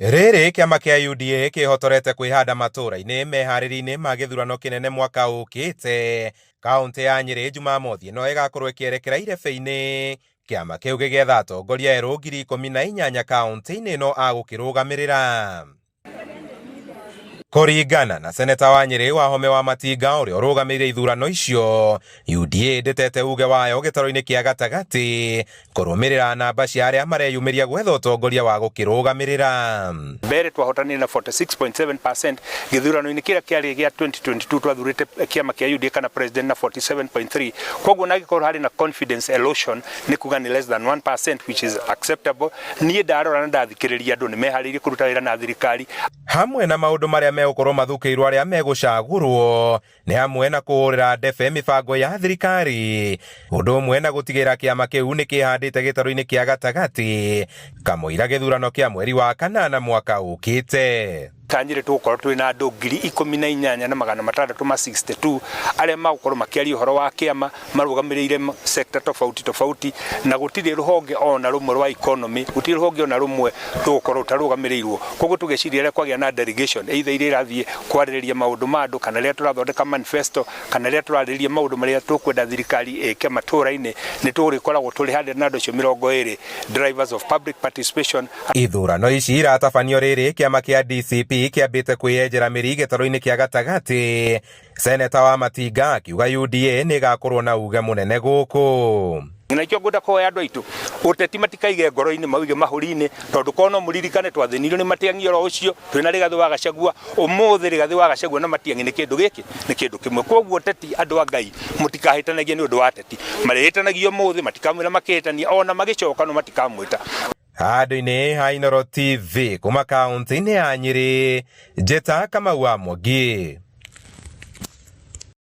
Rĩrĩ kĩama kĩa UDA kĩhotorete kwĩhanda matũũra-inĩ meharĩria-inĩ ma gĩthurano kĩnene mwaka ũkĩte, kaũntĩ ya Nyĩrĩ Jumamothi ĩno ĩgakorwo ĩkĩerekera irebe-inĩ, kĩama kĩu gĩgĩetha atongoria erũ 18,000 kaũntĩ-inĩ ĩno a gũkĩrũgamĩrĩra. Kũringana na seneta wa Nyĩrĩ Wahome wa Matinga ũrĩa ũrũgamĩrĩire ithurano icio, UDA ndĩtete uge wayo gĩtarũ-inĩ kĩa gatagatĩ kũrũmĩrĩra namba cia arĩa mareyumĩria gwetha ũtongoria wa gũkĩrũgamĩrĩra. Mbere twahotanire na 46.7% gĩthurano-inĩ kĩrĩa kĩarĩ gĩa 2022, twathurĩte kĩama kĩa UDA kana president na 47.3. Koguo nangĩkorwo harĩ na confidence erosion, nĩ kuga nĩ less than 1%, which is acceptable. Niĩ ndarora na ndathikĩrĩria, andũ nĩ meharĩirie kũruta wĩra na thirikari. Hamwe na maũndũ marĩa megũkorwo mathukĩirwo arĩa megũcagũrwo nĩ hamwe na kũhũrĩra ndebe mĩbango ya thirikari, ũndũ ũmwe na gũtigĩrĩra kĩama kĩu nĩ kĩhandĩte gĩtarũ-inĩ kĩa gatagatĩ kamũira gĩthurano kĩa mweri wa kanana mwaka ũkĩte. Ta Nyĩrĩ tũgũkorwo twĩ na andũ 18,662 arĩa magũkorwo makĩaria ũhoro wa kĩama, marũgamĩrĩire sector tofauti tofauti, na gũtirĩ rũhonge ona rũmwe rwa economy, gũtirĩ rũhonge ona rũmwe rũgũkorwo rũtarũgamĩrĩirwo. Koguo tũgeciria rĩrĩa kwagĩa na delegation, either iria irathiĩ kwarĩrĩria maũndũ ma andũ, kana rĩrĩa tũrathondeka manifesto, kana rĩrĩa tũrarĩrĩria maũndũ marĩa tũkwenda thirikari ĩke matũũra-inĩ, nĩ tũrĩkoragwo tũrĩ handũ na andũ acio 20, drivers of public participation. Ithurano ici iratabanio rĩrĩ kĩama kĩa DCP kĩambĩte kwĩyenjera mĩri gĩtarũ-inĩ kĩa gatagatĩ, seneta wa Matinga akiuga UDA nĩ ĩgakorwo na uge mũnene gũkũ. Na ikĩo ngwenda kũhoya andũ aitũ, ũteti matikaige ngoro-inĩ, mawige mahũri-inĩ, tondũ korwo no mũririkane twathĩnirio nĩ Matiang'i oro ũcio twĩna Rigathĩ wa Gachagua. Ũmũthĩ Rigathĩ wa Gachagua na Matiang'i nĩ kĩndũ gĩkĩ, nĩ kĩndũ kĩmwe. Koguo ũteti, andũ a Ngai, mũtikahĩtanagie nĩ ũndũ wa ateti. Marĩhĩtanagia ũmũthĩ, matikamwĩra makĩhĩtania, ona magĩcoka no matikamwĩta. Handũ-inĩ ha Inooro TV kuma kaunti-inĩ ya Nyĩrĩ, Njĩta Kamau wa Mwangi.